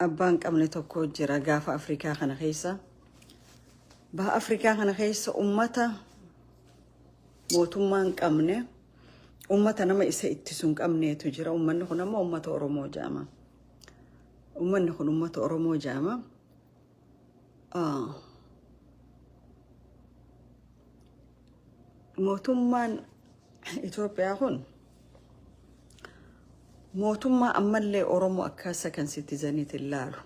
Abbaa hin qabne tokko jira gaafa Afrikaa kana keessa. Baha Afrikaa kana keessa ummata mootummaa hin qabne, ummata nama isa ittisu hin qabneetu jira. Ummanni kun ammoo ummata Oromoo jedhama. Ummanni kun ummata Oromoo jedhama. Mootummaan Itoophiyaa kun mootummaa ammallee Oromoo akka second citizeniitti ilaalu.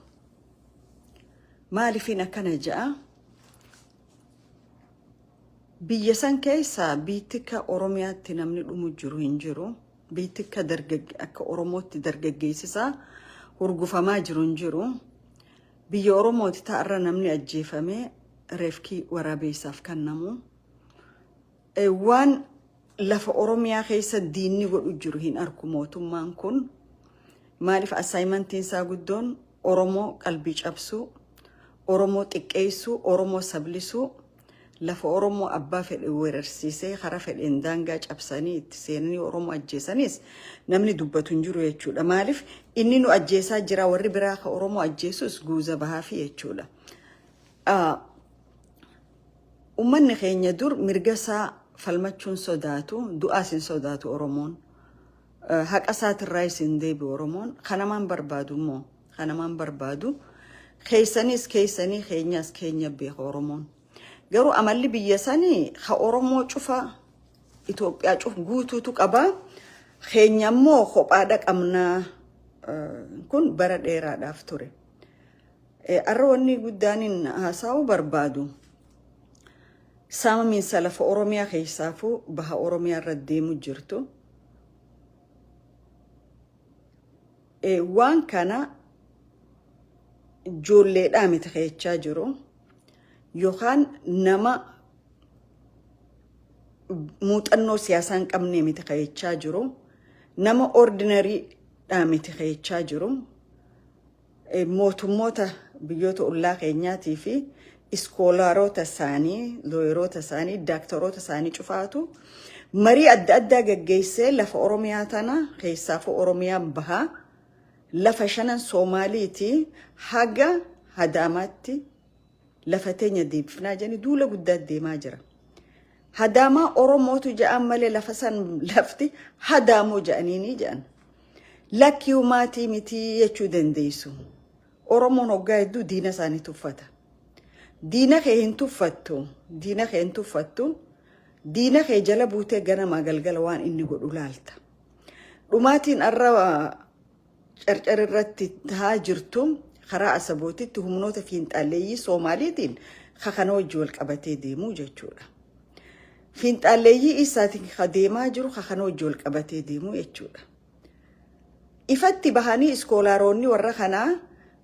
Maaliifin akkana ja'a? Biyya san keessa biitti akka Oromiyaatti namni dhumu jiru hin jiru. Biitti akka akka Oromootti dargaggeessisaa hurgufamaa jiru hin jiru. Biyya Oromooti ta'arra namni ajjeefamee reefkii waraabeessaaf kennamu. Waan lafa Oromiyaa keessa diinni godhu jiru hin arku mootummaan kun. Maaliif assignmentiin isaa guddoon Oromoo qalbii cabsuu, Oromoo xiqqeessuu, Oromoo sablisuu, lafa Oromoo abbaa fedhe weerarsiisee karaa fedheen daangaa cabsanii itti seenanii Oromoo ajjeesanis namni dubbatu hin jiru jechuudha. Maaliif inni nu ajjeesaa jira warri biraa ka Oromoo ajjeesus guuza bahaafi jechuudha. Uummanni keenya dur mirga isaa falmachuun sodaatu, du'aas hin sodaatu Oromoon. Haqa isaatirraayis hin deebi'u Oromoon. Kanamaan barbaadu immoo kanamaan barbaadu. Keessanis keessanii keenyas keenya beeka Oromoon. Garuu amalli biyya sanii ka Oromoo cufa Itoophiyaa cuf guutuutu qaba. Keenya immoo kophaadha qabnaa. Kun bara dheeraadhaaf ture. Arra wanni guddaan haasa'uu barbaadu. Saamamiinsa lafa Oromiyaa keessaafuu baha Oromiyaa irra deemu jirtu. Waan kana ijoolleedhaa miti keechaa jiru yookaan nama muuxannoo siyaasaa hin qabne miti keechaa jiru nama ordinary-dhaa miti keechaa jiru. Mootummoota biyyoota ollaa keenyaatii fi iskoolaarota isaanii, looyeroota isaanii, daaktaroota isaanii cufaatu marii adda addaa gaggeessee lafa Oromiyaa tana keessaafuu Oromiyaa bahaa lafa shanan Soomaaliitii haga Hadaamaatti lafa teenya deebifnaa jedhanii duula guddaa deemaa jira. Hadaamaa Oromootu ja'an malee lafa san lafti Hadaamoo ja'aniini ja'an. Lakkii maatii mitii jechuu dandeessu. Oromoon hoggaa hedduu diina isaanii tuffata. Diina kee hin tuffattu. Diina kee hin tuffattu. Diina kee jala buutee ganamaa galgala waan inni godhu laalta. Dhumaatiin arra Carcar irratti tahaa jirtu karaa Asabootitti humnoota fiinxaalleeyyii Soomaaliitiin ka kana wajji wal qabatee deemuu jechuudha. Fiinxaalleeyyii isaatiin ka deemaa jiru ka kana wajji wal qabatee deemuu jechuudha. Ifatti bahanii iskoolaaroonni warra kanaa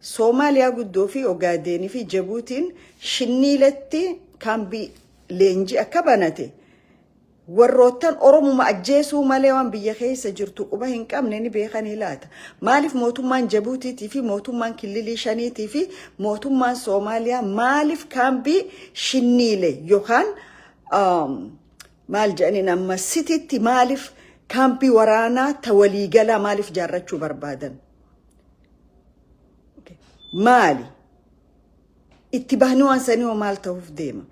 Soomaaliyaa guddoo fi Ogaadeenii fi Jabuutiin shinniiletti kaambii leenjii akka banate Warroottan Oromuma ajjeesuu malee waan biyya keessa jirtu quba hin qabne ni beekanii laata? Maaliif mootummaan Jabuutiitii fi mootummaan Killilii Shaniitii fi mootummaan Soomaaliyaa maaliif kaambii Shinniile yookaan maal jedhaniin amma sititti maaliif kaambii waraanaa ta waliigalaa maaliif jaarrachuu barbaadan? Maali? Itti bahanii waan sanii hoo maal ta'uuf deema?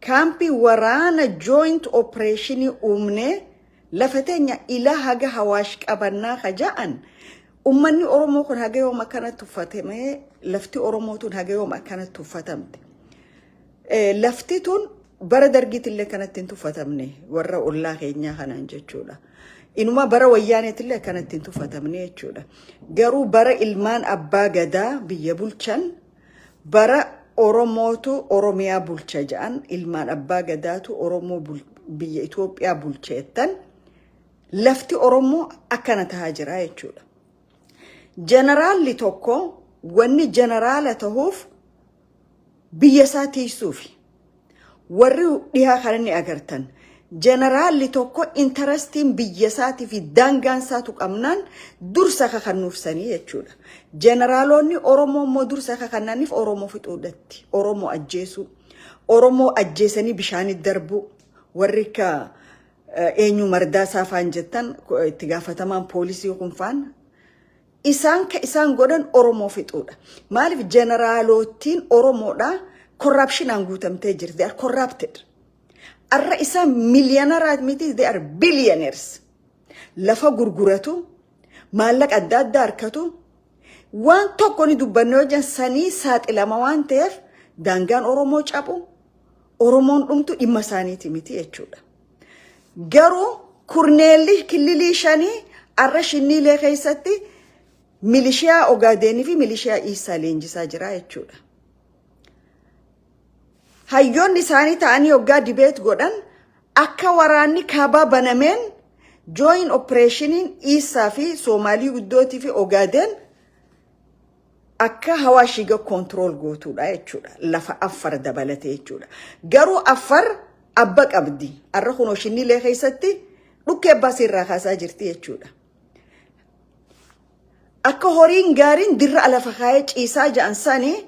Kaampii waraana joint operation uumnee lafa teenya ilaa haga Hawaash qabannaa ka ja'an ummanni Oromoo kun haga yoom akkana tuffatamee lafti Oromoo tun haga yoom akkana tuffatamte. Lafti tun bara dargiitillee kanatti hin tuffatamne warra ollaa keenyaa kanaan jechuudha. Inuma bara wayyaaneetillee akkanatti hin tuffatamne jechuudha. Garuu bara ilmaan abbaa gadaa biyya bulchan bara Oromootu Oromiyaa bulcha jedhan ilmaan abbaa gadaatu Oromoo biyya Itoophiyaa bulcha jettan lafti Oromoo akkana tahaa jira jechuudha. Jeneraalli tokko wanni jeneraala tahuuf biyya isaa tiisuufi. Warri dhihaa kana ni agartan. Jeneraalli tokko interestiin biyya isaatii fi daangaan isaa tuqamnaan dursa kakannuufsanii jechuudha. Jeneraalonni Oromoo immoo dursa kakannaniif Oromoo fixuudhatti. Oromoo ajjeesuu. Oromoo ajjeesanii bishaanitti darbuu. Warri akka Eenyu Mardaasaa faan jettan, itti gaafatamaan poolisii kun faan, isaan ka isaan godhan Oromoo fixuudha. Maaliif? Jeneraalottiin Oromoodha corruptionaan guutamtee jirti. They are corrupted. Arra isaan millionaire miti, they are billionaires. Lafa gurguratu, maallaqa adda addaa harkatu, waan tokko ni dubbanne hojjan sanii saaxilama waan ta'eef, daangaan Oromoo cabu, Oromoon dhumtu dhimma isaaniiti miti jechuudha. Garuu kurneelli killilii shanii arra Shinniilee keessatti milishiyaa Ogaadeenii fi milishiyaa Iisaa leenjisaa jira jechuudha. Hayyoonni isaanii ta'anii hoggaa debate godhan, akka waraanni kaabaa banameen joint operationiin Iisaa fi Soomaalii guddootii fi Ogaadeen akka Hawaashiga control gootuudha jechuudha. Lafa Affar dabalatee jechuudha. Garuu Affar abba qabdi. Arra kunoo Shinniilee keessatti dhukkee abbaa irraa kaasaa jirti jechuudha. Akka horiin gaariin dirra lafa kaayee ciisaa ja'an sanii,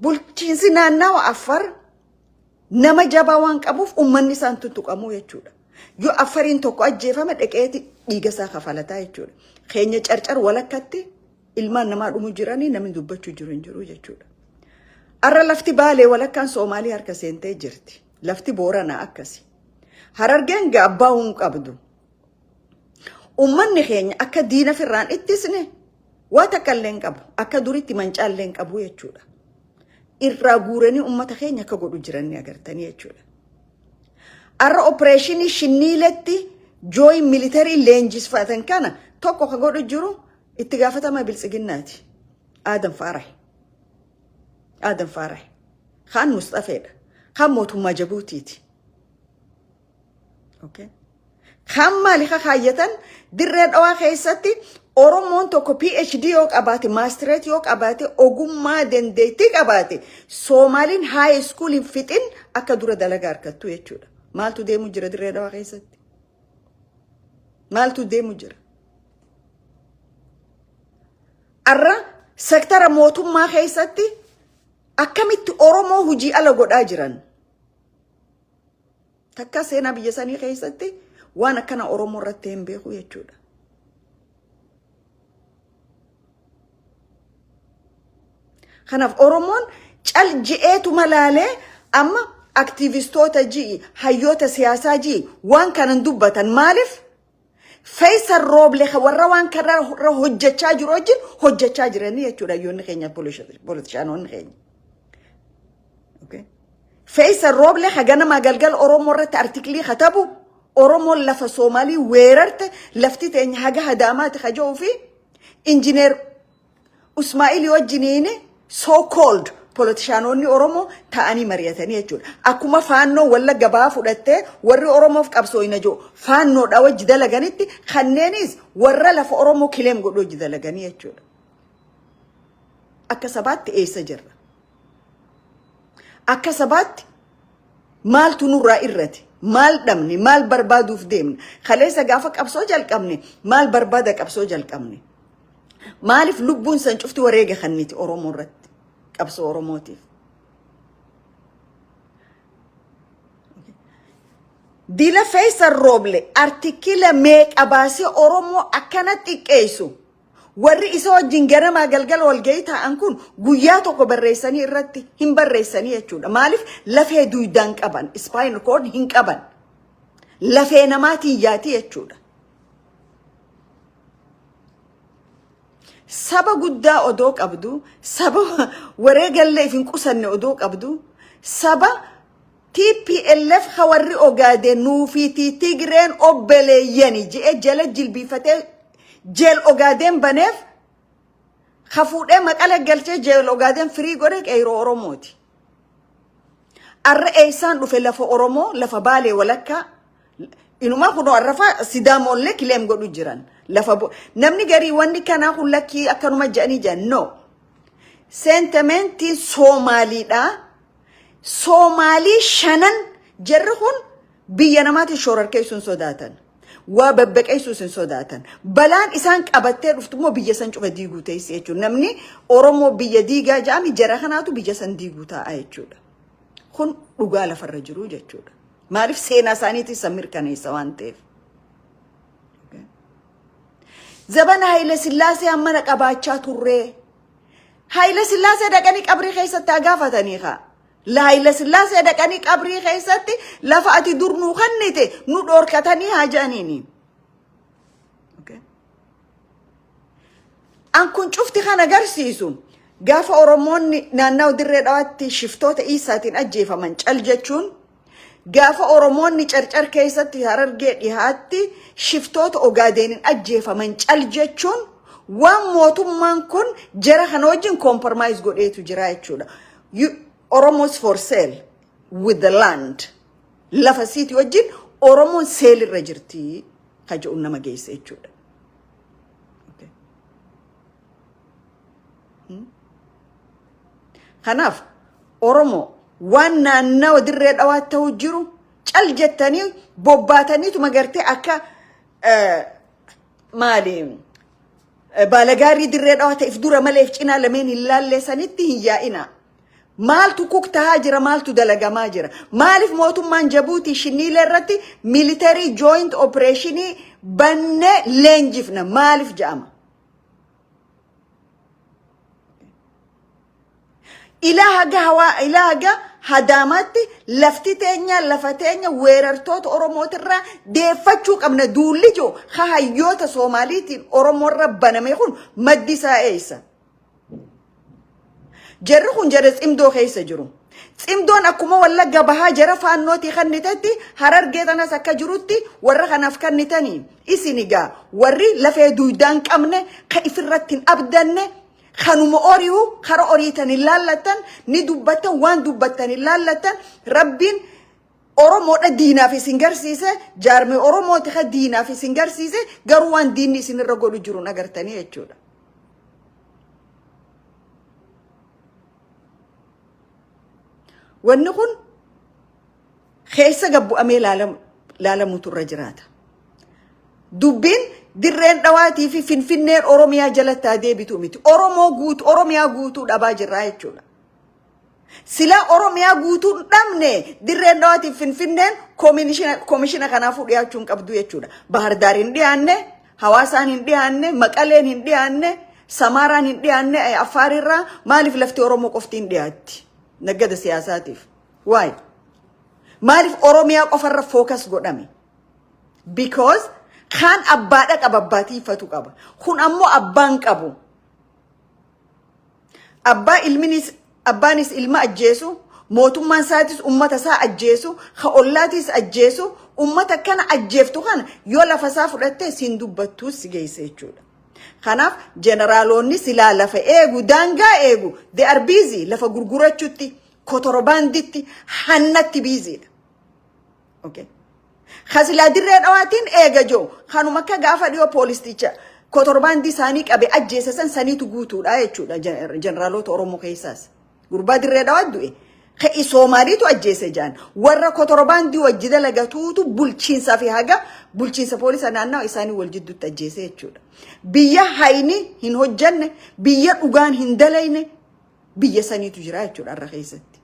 bulchiinsi naannawa Affar nama jabaa waan qabuuf uummanni isaan tuttuqamuu jechuudha. Yoo Affariin tokko ajjeefame, dhaqeeti dhiiga isaa kafalataa jechuudha. Keenya Carcar walakkatti ilmaan namaa dhumu jiranii, namni dubbachuu jiru hin jiru jechuudha. Arra lafti Baalee walakkaan Soomaalii harka seentee jirti. Lafti Booranaa akkasi. Harargeen abbaa hin qabdu. Uummanni keenya akka diina firraan ittisne waa takka illee hin qabu. Akka duritti mancaa illee hin qabu jechuudha. Irraa guuranii uummata keenya akka godhu jiran ni agartanii jechuudha. Arra operationii Shinniiletti joint military leenjisfatan kana tokko ka godhu jiru itti gaafatama Biltsiginnaati. Aadan Faarahi. Aadan Faarahi. Kaan Musxafeedha. Kaan mootummaa Jabuutiiti. Okay. Kaan maali ka kaayyatan? Dirree Dhawaa keessatti Oromoon tokko PhD yoo qabaate, maastireet yoo qabaate, ogummaa dandeettii qabaate, Soomaaliin high school hin fixin akka dura dalagaa argattu jechuudha. Maaltu deemu jira Dirree Dhawaa keessatti? Maaltu deemu jira? Arra sektara mootummaa keessatti akkamitti Oromoo hojii ala godhaa jiran? Takka seenaa biyya sanii keessatti waan akkana Oromoo irratti hin beeku jechuudha. Kanaaf Oromoon cal ji'eetu malaalee, amma aktiivistoota ji'i, hayyoota siyaasaa ji'i waan kanan dubbatan maaliif? Faysal Rooble warra waan kanarra hojjechaa jiru wajjin hojjechaa jiranii jechuudha, hayyoonni keenya, politishaanonni keenya. Faysal Rooble haganamaa galgala Oromoo irratti artiklii katabu, Oromoon lafa Soomaalii weerarte, lafti teenya haga Hadaamaati kaja'uu fi injineer Usmaa'il wajjiniin so called politishaanonni Oromoo ta'anii mari'atanii jechuudha. Akkuma Faannoo Wallagga ba'aa fudhattee warri Oromoof qabsoo hin jiru Faannoodha wajji dalaganitti, kanneenis warra lafa Oromoo claim godhu wajji dalaganii jechuudha. Akka sabaatti eessa jirra? Akka sabaatti maaltu nurraa irrate? Maal dhabne? Maal barbaaduuf deemne? Kaleessa gaafa qabsoo jalqabne maal barbaada qabsoo jalqabne? Maaliif lubbuun san cufti wareega kanniti Oromoo irratti, qabsoo Oromootiif? Dila Faysal Rooble artikila meeqa baasee Oromoo akkana xiqqeessu? Warri isa wajjin ganamaa galgala walgahii taa'an kun guyyaa tokko barreessanii irratti hin barreessanii jechuudha. Maaliif? Lafee duudaan qaban, spinal cord hin qaban. Lafee namaatiin yaati jechuudha. Saba guddaa odoo qabdu, saba wareegallee if hin qusanne odoo qabdu, saba TPLF ka warri Ogaadeen nuufiitii Tigreen obbeleeyyani je'ee jala jilbiifatee jeel Ogaadeen baneef, ka fuudhee Maqale galchee jeel Ogaadeen firii godhe qeeroo Oromooti. Arra eessaan dhufe lafa Oromoo, lafa Baalee walakkaa inuma kunoo arrafa Sidaamollee claim godhu jiran. Lafa namni garii wanni kanaa kun lakkii akkanuma jedhanii jiran, no. Sentimentiin Soomaaliidhaa. Soomaalii shanan jarri kun biyya namaatiin shororkeessuun sodaatan. Waa babbaqeessuus hin sodaatan. Balaan isaan qabattee dhuftu immoo biyya san cufa diiguu teessi jechuudha. Namni Oromoo biyya diigaa jedhami, jara kanaatu biyya san diiguu taa'a jechuudha. Kun dhugaa lafarra jiru jechuudha. Maaliif seenaa isaaniitiin san mirkaneessa waan ta'eef. Zabana Haayile Sillaasee hammana qabaachaa turree. Haayile Sillaasee dhaqanii qabrii keessatti haa gaafatanii kaa. Haayile Sillaasee dhaqanii qabrii keessatti lafa ati dur nuu kennite nu dhoorkatanii haa jedhaniini. An kun cufti kan agarsiisu gaafa Oromoonni naannawa Dirree Dhawaatti shiftoota Iisaatiin ajjeefaman cal jechuun, gaafa Oromoonni Carcar keessatti Harargee Dhihaatti shiftoota Ogaadeeniin ajjeefaman cal jechuun waan mootummaan kun jara kana wajjin compromise godheetu jira jechuudha. Oromos for sale with the land. Lafa siiti wajjin Oromoon seelirra jirti ka jedhu nama geesse jechuudha. Okay. Kanaaf Oromoo waan naannawa Dirree Dhawaa ta'u jiru cal jettanii bobbaataniituma gartee akka maali baalagaarii Dirree Dhawaa ta'eef dura maleef cinaa lameen hin laallee sanitti hin yaa'ina. Maaltu kuk tahaa jira? Maaltu dalagamaa jira? Maaliif mootummaan Jabuutii Shinniilee irratti military joint operationii bannee leenjifna maaliif jedhama? Ilaa haga hawaa, ilaa haga Hadaamaatti lafti teenya, lafa teenya weerartoota Oromootirraa deeffachuu qabna duulli jiru ha hayyoota Soomaaliitiin Oromoorra baname kun maddi isaa eessa? Jarri kun jara Tsimdoo keessa jiru. Tsimdoon akkuma Wallagga Bahaa jara Faannootii kannitetti, Harargee tanas akka jirutti warra kanaaf kannitanii. Isin egaa warri lafee duudaa hin qabne, ka ifirratti hin abdanne, kanuma ori'u kara oriitan hin laallattan, ni dubbattan, waan dubbattan hin laallattan. Rabbiin Oromoodha diinaaf isin garsiise, jaarmee Oromooti ka diinaaf isin garsiise, garuu waan diinni isinirra godhu jiru hin agartanii jechuudha. Wanni kun keessa gabbu'amee laalamutu irra jiraata. Dubbiin Dirreen Dhawaatii fi Finfinneen Oromiyaa jalatti haa deebitu miti. Oromoo guutuu, Oromiyaa guutuu dhabaa jirraa jechuudha. Silaa Oromiyaa guutuu hin dhabne, Dirreen Dhawaatii fi Finfinneen koomishina kanaafuu dhiyaachuu hin qabdu jechuudha. Bahardaar hin dhiyaanne, Hawaasaan hin dhiyaanne, Maqaleen hin dhiyaanne, Samaaraan hin dhiyaanne, Affaarirraa maaliif lafti Oromoo qofti hin dhiyaatti? Naggada siyaasaatiif. Waay. Maaliif Oromiyaa qofarra focus godhame? Because kaan abbaadha qaba, abbaatiifatu qaba. Kun ammoo abbaan qabu. Abbaa ilminis abbaanis ilma ajjeesu, mootummaan isaatis ummata isaa ajjeesu, ka ollaatis ajjeesu, ummata kana ajjeeftu kana yoo lafa isaa fudhatte siin dubbattuus si geesse jechuudha. Kanaaf jeneraalonni silaa lafa eegu, daangaa eegu, they are busy lafa gurgurachuutti, kotorobaanditti, hannatti busy dha. Okay. Ka silaa Dirree Dhawaatiin eega jiru kanuma akka gaafa dhiyoo poolisticha kotorbaandii isaanii qabe ajjeese san saniitu guutuudha jechuudha jeneraalota Oromoo keessaas. Gurbaa Dirree Dhawaa du'e. Ka'i Soomaaliitu ajjeese jaan. Warra kotorbaandii wajji dalagatuutu bulchiinsaa fi haga bulchiinsa poolisa naannawa isaanii wal jidduutti ajjeese jechuudha. Biyya hayni hin hojjanne, biyya dhugaan hin dalayne, biyya saniitu jira jechuudha har'a keessatti.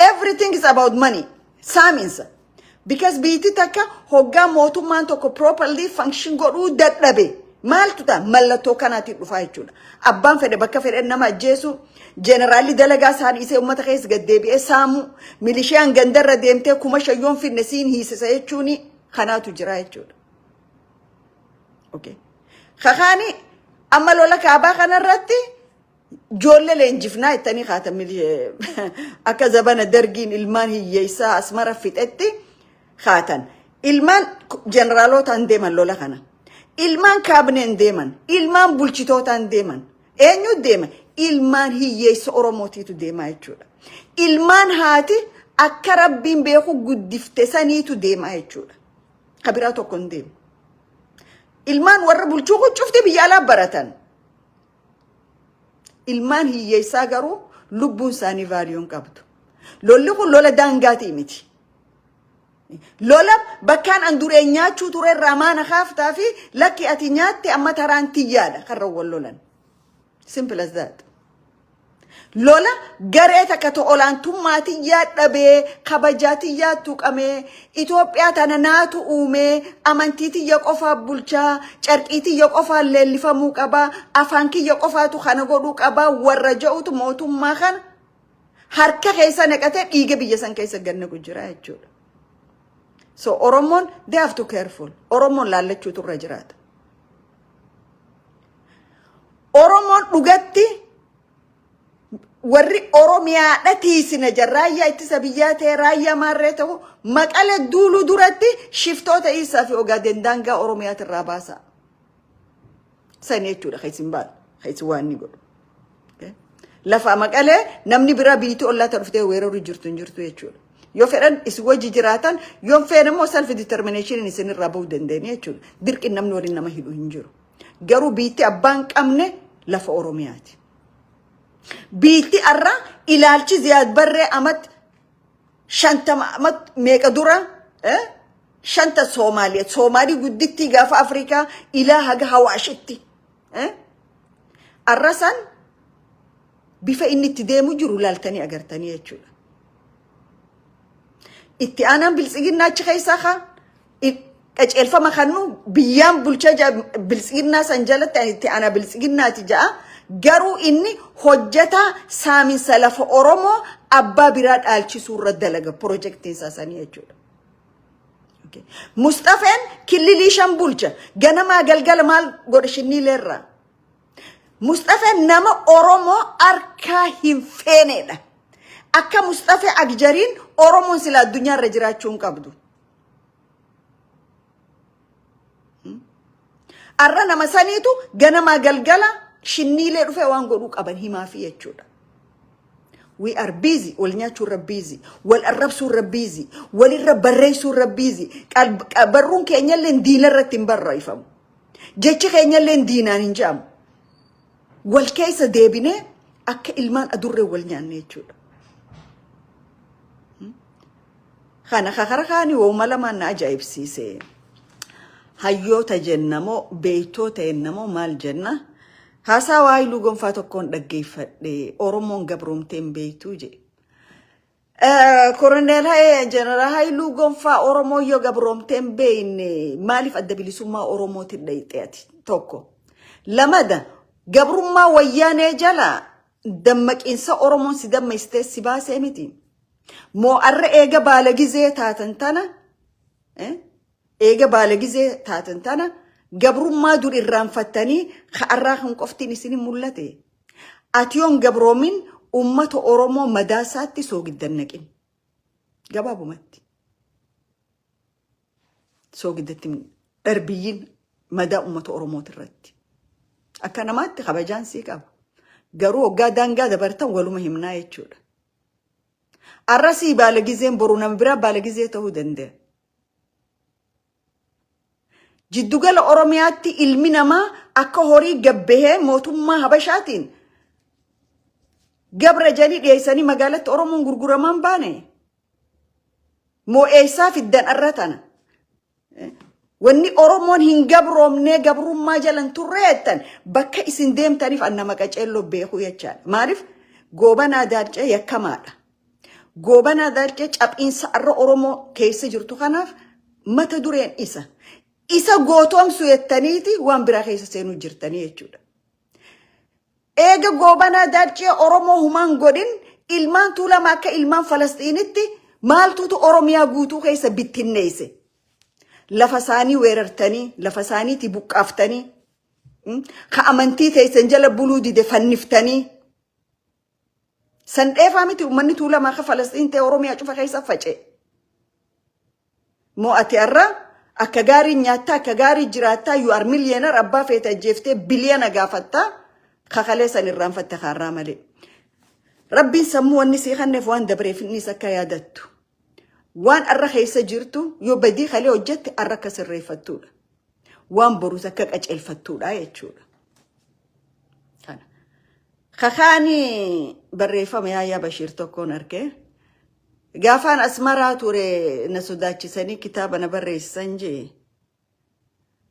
Everything is about money. Saaminsa. Because biyyi takka hoggaa mootummaan tokko properly function godhuu dadhabe maaltu ta'a? Mallattoo kanaatiin dhufaa jechuudha. Abbaan fedhe bakka fedhe nama ajjeesu, jeeneraalli dalagaa isaa dhiisee uummata keessa gaddeebi'ee saamu, milishiyaan gandarra deemtee 5,000 yoon finne siin hiisisa jechuun kanaatu jira jechuudha. Okay. Kakaani amma lola kaabaa kanarratti ijoollee leenjifnaa jettanii kaatan, akka zabana Dargiin ilmaan hiyyeessaa Asmara fixetti kaatan. Ilmaan jeneraalootaan deeman lola kana. Ilmaan kaabineen deeman. Ilmaan bulchitootaan deeman. Eenyu deema? Ilmaan hiyyeessa Oromootiitu deemaa jechuudha. Ilmaan haati akka Rabbiin beeku guddifte saniitu deemaa jechuudha. Ka biraa tokko hin deemu. Ilmaan warra bulchuu kun cufti biyya alaa baratan. Ilmaan hiyyeessaa garuu lubbuun isaanii value hin qabdu. Lolli kun lola daangaatii miti. Lola bakkaan an duree nyaachuu ture irraa maana kaaftaa fi lakki ati nyaatte amma taraan tiyyaadha kan wal lolan. Simple as that. Lola garee takka ta olaantummaa tiyyaa dhabee, kabajaa tiyyaa tuqamee, Itoophiyaa tana naatu uumee, amantii tiyya qofaa bulchaa, carqii tiyya qofaan leellifamuu qabaa, afaan kiyya qofaatu kana godhuu qabaa, warra ja'utu mootummaa kana harka keessa naqatee dhiiga biyya san keessa gad naqu jira jechuudha. So Oromoon, they have to careful. Oromoon laallachuutu irra jiraata. Oromoon dhugatti warri Oromiyaadha tiisina jira, raayyaa ittisa biyyaa ta'e, raayyaa maarree ta'u, Maqale duuluu duratti shiftoota isaa fi Ogaadeen daangaa Oromiyaatirraa baasa. Sani jechuudha kan isin baatu, kan isin waan inni godhu. Lafa Maqalee namni biraa biitii ollaa ta dhuftee weeraruu jirtu hin jirtu jechuudha. Yoo fedhan isin wajji jiraatan, yoo fedhan immoo self determination isin irraa bahuu dandeenye jechuudha. Dirqi namni waliin nama hidhu hin jiru. Garuu biitti abbaan qabne lafa Oromiyaati. Biitti arra ilaalchi Ziyaad Barree amat 50 amat meeqa dura shanta Soomaaliyaa, Soomaalii guddittii gaafa Afrikaa ilaa haga Hawaashitti. Arra san bifa inni itti deemu jiru laaltanii agartanii jechuudha. Itti aanaan biltsiginnaa achi keessaa kaa qaceelfama kannu biyyaan bulchaa biltsiginnaa san jalatti ani itti aanaa biltsiginnaati ja'a. Garuu inni hojjetaa saaminsa lafa Oromoo abbaa biraa dhaalchisuu irra dalaga pirojektiin isaa sanii jechuudha. Mustafeen killilii shan bulcha, ganamaa galgala maal godhe shinniileerraa. Mustafeen nama Oromoo harkaa hin feenedha. Akka Mustafee Agjariin Oromoon sila addunyaarra jiraachuu hin qabdu. Arra nama saniitu ganamaa galgala shinniilee dhufee waan godhuu qaban himaafi jechuudha. We are busy wal nyaachuu irra busy, wal arrabsuu irra busy, walirra barreessuu irra busy. Barruun keenyallee diina irratti hin barreeffamu. Jechi keenyallee diinaan hin jedhamu. Wal keessa deebinee akka ilmaan adurree wal nyaanne jechuudha. Kana kakara kaanii wooma lamaan na ajaa'ibsiise. Hayyoota jennamoo, beektoota jennamoo, maal jenna? Haasaa Waayiluu Gonfaa tokkoon dhaggeeffadhe, Oromoon gabroomtee hin beektuu jedhe. Koroneel Jeneraal Haayiluu Gonfaa, Oromoo yoo gabroomtee hin beekne maaliif Adda Bilisummaa Oromootiin dhayixee ati tokko? Lamada, gabrummaa Wayyaanee jala dammaqiinsa Oromoon si dammeessitee si baasee miti. Moo arra eega baala gizee taatan tana, eega baala gizee taatan tana gabrummaa dur irraanfattanii ka'arraa kan qoftiin isin mul'ate? Ati yoon gabroomin uummata Oromoo madaasaatti soogiddan naqin. Gabaabumatti. Soogiddatti dharbiyyiin madaa uummata Oromooti irratti. Akka namaatti kabajaan sii qaba. Garuu hoggaa daangaa dabartan waluma himnaa jechuudha. Arrasii baala gizeen boru nama biraa baala gizee ta'uu danda'a. Jiddugala Oromiyaatti ilmi namaa akka horii gabbahee mootummaa Habashaatiin gabra jedhanii dhiyeessanii magaalatti Oromoon gurguramaan baane. Moo eessaa fiddan arra tana? Wanni Oromoon hin gabroomnee, gabrummaa jalan turre jettan, bakka isin deemtaniif an nama qaceelloo beekuu jechaadha. Maaliif Goobanaa Daalcee yakkamaadha. Goobanaa Daalcee caphiinsa arra Oromoo keessa jirtu kanaaf mata dureen isa. Isa gootoomsu jettaniiti waan biraa keessa seenuu jirtanii jechuudha. Eega Goobanaa Daalcee Oromoo humaan godhin, ilmaan Tuulamaa akka ilmaan Falasxiinitti maaltuutu Oromiyaa guutuu keessa bittinneesse? Lafa isaanii weerartanii, lafa isaaniitii buqqaaftanii, ka amantii teessan jala buluu dide fanniftanii. San dheefaa miti uummanni Tuulamaa akka Falasxiin ta'e Oromiyaa cufa keessa faca'e. Moo ati har'a akka gaarii nyaattaa, akka gaarii jiraattaa, you are millionaire, abbaa feete ajjeeftee biliyana gaafattaa, kakalee san irraanfatte kaarraa malee. Rabbiin sammuu wanni sii kenneef waan dabreef innis akka yaadattu. Waan arra keessa jirtu yoo badii kalee hojjette arra akka sirreeffattuudha. Waan borus akka qaceelfattuudha jechuudha. Kana. Kakaani barreeffama Yaayyaa Bashiir tokkoon argee. Gaafaan Asmaraa ture na sodaachisanii kitaaba na barreessan jee.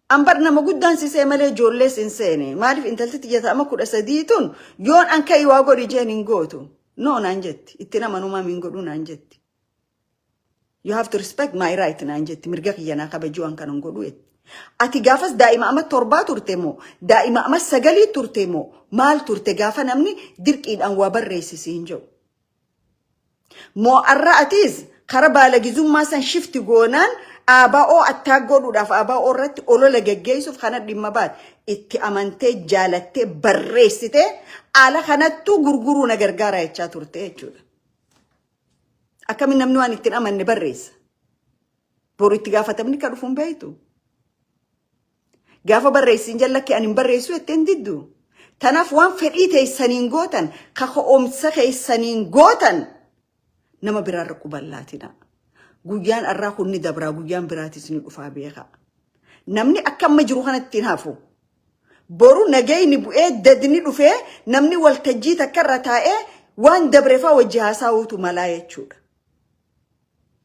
An bar nama guddaan si see malee ijoollees hin seene. Maaliif intalti tiyya amma 13 tun yoon an ka'ii waa godhi jeen hin gootu. No naan jetti. Itti namanumaa hin godhuu naan jetti. You have to respect my right naan jetti. Mirga kiyya naa kabajuu an kanan godhu jetti. Ati gaafas daa'ima amma 7 turte moo, daa'ima amma 9 turte moo, maal turte gaafa namni dirqiidhaan waa barreessisi hin jedhu? Moo arra atiis kara baalagizummaa san shifti goonaan ABO attaak godhuudhaaf, ABO irratti olola geggeessuuf kana dhimma baate, itti amantee jaalattee barreessitee ala kanattuu gurguruu na gargaara jechaa turte jechuudha. Akkamiin namni waan ittiin amanne barreessa? Boru itti gaafatamni kan dhufu hin beektu. Gaafa barreessiin jallakki ani hin barreessu jettee hin diddu. Tanaaf waan fedhii teessaniin gootan, kaka'oomsa keessaniin gootan, nama biraarra quballaatina. Guyyaan arraa kun ni dabraa, guyyaan biraatis ni dhufaa beekaa. Namni akka amma jiru kanatti hin hafu. Boru nagayni bu'ee dadni dhufee namni waltajjii takka irra taa'ee waan dabrefaa wajji haasa'uutu malaa jechuudha.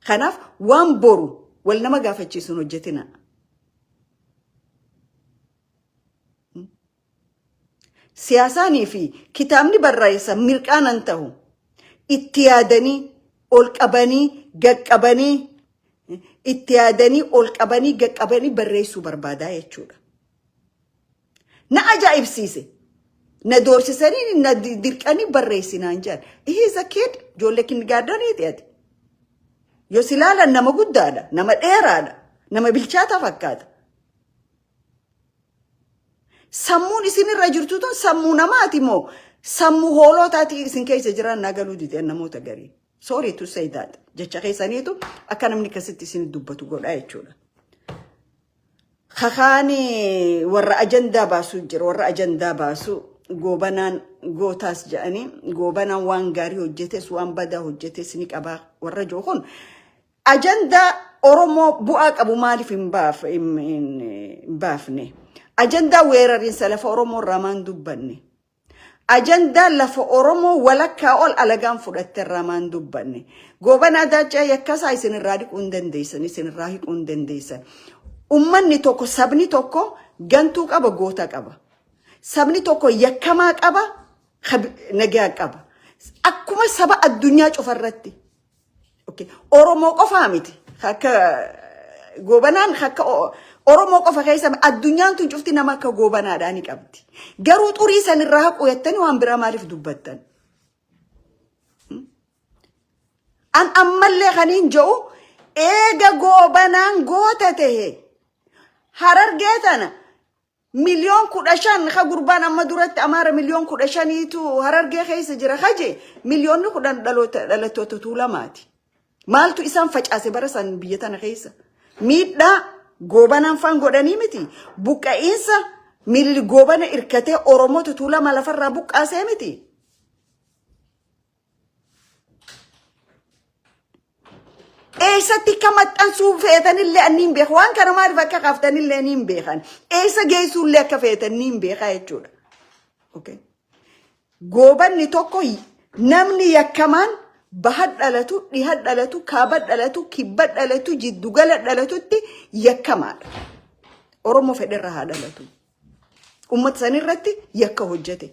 Kanaaf waan boru wal nama gaafachiisu hin hojjetina. Siyaasaanii fi kitaabni barreessan mirqaanan ta'u, itti yaadanii ol qabanii gaqqabanii, itti yaadanii ol qabanii gaqqabanii barreessuu barbaadaa jechuudha. Na ajaa'ibsiise. Na doorsisanii na dirqanii barreessinaan jedhan. He is a kid. Ijoollee kindergarteniiti ati. Yoo si ilaalan nama guddaadha. Nama dheeraadha. Nama bilchaataa fakkaata. Sammuun isinirra jirtu tun sammuu namaati moo sammuu hoolotaati isin keessa jiran na galuu dideen namoota garii. Sorry to say that. Jecha keessaniitu akka namni akkasitti isin dubbatu godha jechuudha. Kakaani warra ajandaa baasuu jira. Warra ajandaa baasu Goobanaan gootaas jedhanii, Goobanaan waan gaarii hojjetes waan badaa hojjetes ni qabaa warra jiru kun ajandaa Oromoo bu'aa qabu maaliif hin baafne? Ajandaa weerariinsa lafa Oromoo irraa maan dubbanne? Ajandaa lafa Oromoo walakkaa ol alagaan fudhatte irraa maan dubbanne? Goobanaa Daaccaa yakkasaa isin irraa dhiquu hin dandeessan, isin irraa hiquu hin dandeessan. Ummanni tokko, sabni tokko gantuu qaba, goota qaba. Sabni tokko yakkamaa qaba, nagaa qaba. Akkuma saba addunyaa cufarratti. Okay. Oromoo qofaa miti. Akka Goobanaan akka Oromoo qofa keessa addunyaan tun cufti nama akka Goobanaadhaa ni qabdi. Garuu xurii san irraa haqu jettanii waan biraa maaliif dubbattan? An ammallee kaniin jedhu, eega Goobanaan goota tahe, Harargee tana 15 miliyoon ka gurbaan amma duratti Amaara 15 miliyooniitu Harargee keessa jira kaje, 10 miliyoonni dhaloota dhalattoota Tuulamaati. Maaltu isaan facaase bara san biyya tana keessa? Miidhaa Goobanaan faan godhanii miti. Buqqa'iinsa miilli Goobana irkatee Oromoota Tuulama lafarraa buqqaasee miti. Eessatti akka maxxansuu feetanillee ani hin beeku. Waan kana maaliif akka kaaftanillee ni hin beekan. Eessa geessuullee akka feetan ni hin beekaa jechuudha. Okay. Goobanni tokko, namni yakkamaan baha dhalatu, dhiha dhalatu, kaaba dhalatu, kibba dhalatu, jiddugala dhalatutti yakkamaadha. Oromoo fedherra haa dhalatu. Uummata sanirratti yakka hojjete.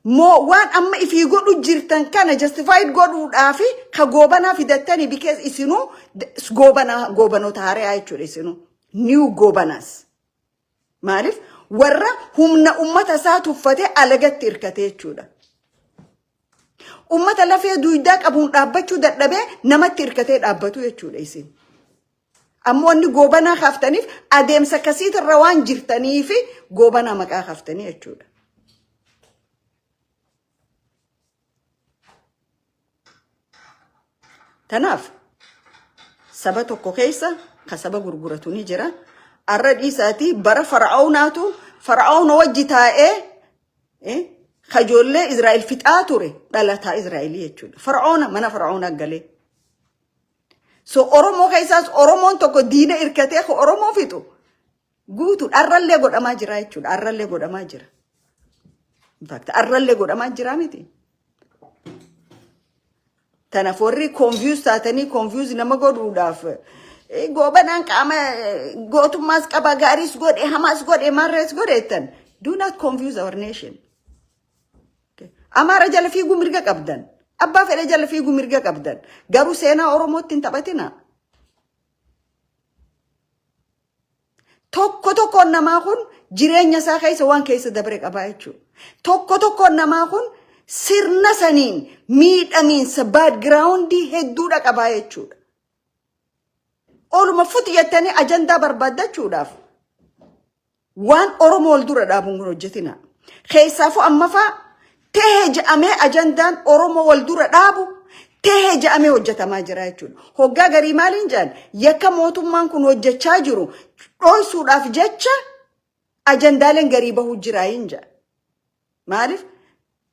Moo waan amma ifii godhu jirtan kana justified godhuudhaafi ka Goobanaa fidattanii? Because isinuu Goobanaa, Goobanoota haaraa jechuudha isinuu. New Goobanaas. Maaliif warra humna ummata isaa tuffatee alagatti hirkatee jechuudha. Ummata lafee duudaa qabuun dhaabbachuu dadhabee namatti hirkatee dhaabbatu jechuudha isin. Ammoo wanni Goobanaa kaaftaniif adeemsa akkasiitirra waan jirtaniifi Goobanaa maqaa kaaftanii jechuudha. Tanaaf saba tokko keessa ka saba gurguratu ni jira. Arra dhiisaatii bara Fara'oonaatu Fara'oona wajji taa'ee ka ijoollee Israa'el fixaa ture dhalataa Israa'elii jechuudha. Fara'oona mana Fara'oonaa galee. So Oromoo keessaas Oromoon tokko diina hirkatee ka Oromoo fixu guutu arrallee godhamaa jira jechuudha. Arrallee godhamaa jira. In fact, arrallee godhamaa jira miti. Tanaaf warri confuse taatanii confuse nama godhuudhaaf Goobanaan qaama gootummaas qaba, gaariis godhe, hamaas godhe, maarrees godhe jettan. Do not confuse our nation. Amaara jala fiiguu mirga qabdan. Abbaa fedhe jala fiiguu mirga qabdan. Garuu seenaa Oromootti hin taphatina. Tokko tokkoon namaa kun jireenya isaa keessa waan keessa dabre qabaa jechuudha. Tokko tokkoon namaa kun sirna saniin miidhamiinsa backgroundii hedduudha qabaa jechuudha. Oluma futi jettanii ajandaa barbaaddachuudhaaf waan Oromoo wal dura dhaabuun kun hojjetina. Keessaafuu amma faa tehe je'amee ajandaan Oromoo wal dura dhaabu tehe je'amee hojjetamaa jira jechuudha. Hoggaa garii maaliin jedhan yakka mootummaan kun hojjechaa jiru dhoysuudhaaf jecha ajandaaleen garii bahuu jira hin jedhan. Maaliif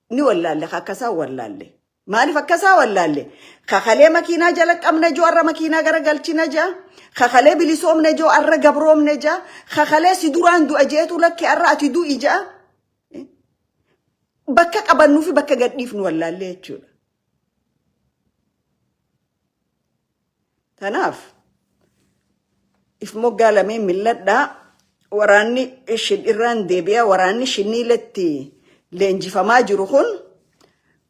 ni wallaalle akkasaa wallaalle. Maaliif akkasaa wallaalle? Kakalee makiinaa jala qabna joo arra makiinaa gara galchina jaa. Kakalee bilisoomne joo arra gabroomne jaa. Kakalee si duraan du'a jeetu lakki arra ati du'i jaa. Bakka qabannuu fi bakka gadhiifnu wallaalle jechuudha. Tanaaf if moggaa lameen milladhaa waraanni irraan deebi'a waraanni shinniiletti leenjifamaa jiru kun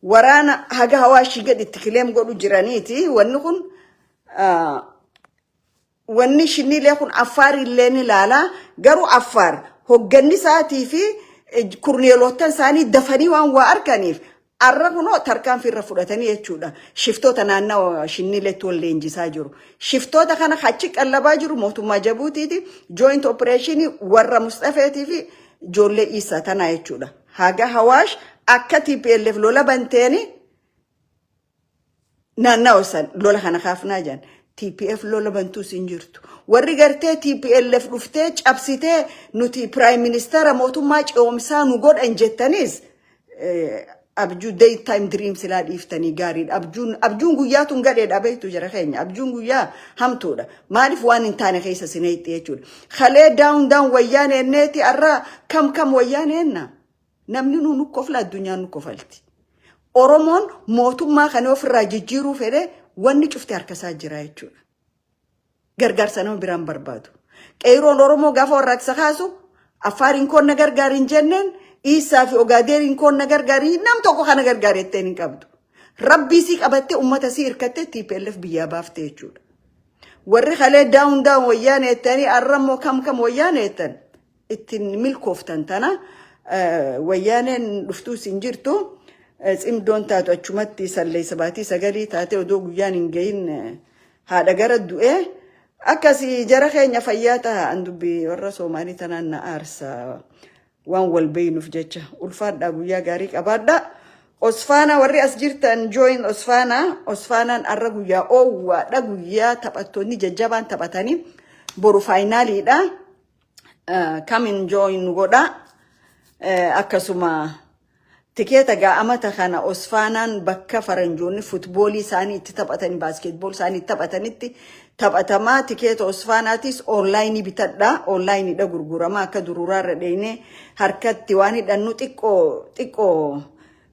waraana haga hawaashii gad itti kileem godhu jiraniiti. Wanni kun wanni shinniilee kun Affaar illee ni ilaala. Garuu Affaar hogganni isaatii fi kurneelottan isaanii dafanii waan waa arganiif arra kunoo tarkaanfii irra fudhatanii jechuudha. Shiftoota naannawa shinniileetti wal leenjisaa jiru. Shiftoota kana achi qallabaa jiru mootummaa Jabuutiiti. Joint operation warra Musxafeetii fi ijoollee Iisaa tanaa jechuudha. Haga Hawaash akka TPLF lola banteeni naannawa san lola kana kaafnaa jedhan. TPF lola bantuus hin jirtu. Warri gartee TPLF dhuftee cabsitee nuti prime ministera mootummaa ce'umsaa nu godhan jettanis abjuu daytime dream silaa dhiiftanii gaariidha. Abjuun guyyaa tun gadheedha beektu jara keenya. Abjuun guyyaa hamtuudha. Maaliif waan hin taane keessa si neetti jechuudha. Kalee down down wayyaan enneeti arraa kam kam wayyaan enna. Namni nu kofla, addunyaan nu kofalti. Oromoon mootummaa kana ofirraa jijjiiruu fedhe wanni cufte harka isaa jira jechuudha. Gargaarsa nama biraan barbaadu. Qeeroon Oromoo gaafa warraaqsa kaasu Affaariin koon na gargaar hin jenneen, Iisaa fi Ogaadeeriin koon na gargaar nam tokko kana gargaar jetteen hin qabdu. Rabbii sii qabattee uummata sii hirkattee TPLF biyyaa baaftee jechuudha. Warri kalee down down wayyaan jettanii arrammoo kam kam wayyaan jettan ittiin milkooftan tana wayyaaneen dhuftuus hin jirtu. Cimdoon taatu achumatti salleessa baatii sagalii taatee odoo guyyaan hin gahin haadha gara du'ee akkasii jara keenya fayyaa ta'a. An dubbii warra Soomaalii tanaan na aarsa waan wal beeynuuf jecha. Ulfaadhaa, guyyaa gaarii qabaadhaa. Osfaana warri as jirtan join Osfaana. Osfaanaan arra guyyaa oowwaadha, guyyaa taphattoonni jajjabaan taphatanii boru finaliidha. Kamin join nu godha. Akkasuma tikeeta gaa'amata kana Osfaanaan bakka faranjoonni footballii isaanii itti taphatan, basketball isaanii itti taphatanitti taphatamaa. Tikeeta Osfaanaatis onlineii bitadha. Onlineiidha gurgurama. Akka dururaarra dheeyne harkatti waan hidhannu xiqqoo xiqqoo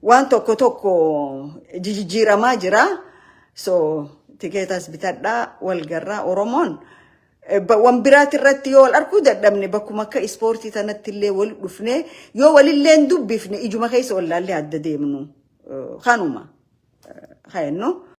waan tokko tokko jijjiiramaa jira. So tikeetas bitadha walgarraa Oromoon. Wan biraati irratti yoo wal arguu dadhabne bakkuma akka ispoortii tanatti illee wal dhufne yoo walillee hin dubbifne ijuma keessa wallaallee adda deemnu kanuma. Kayennu.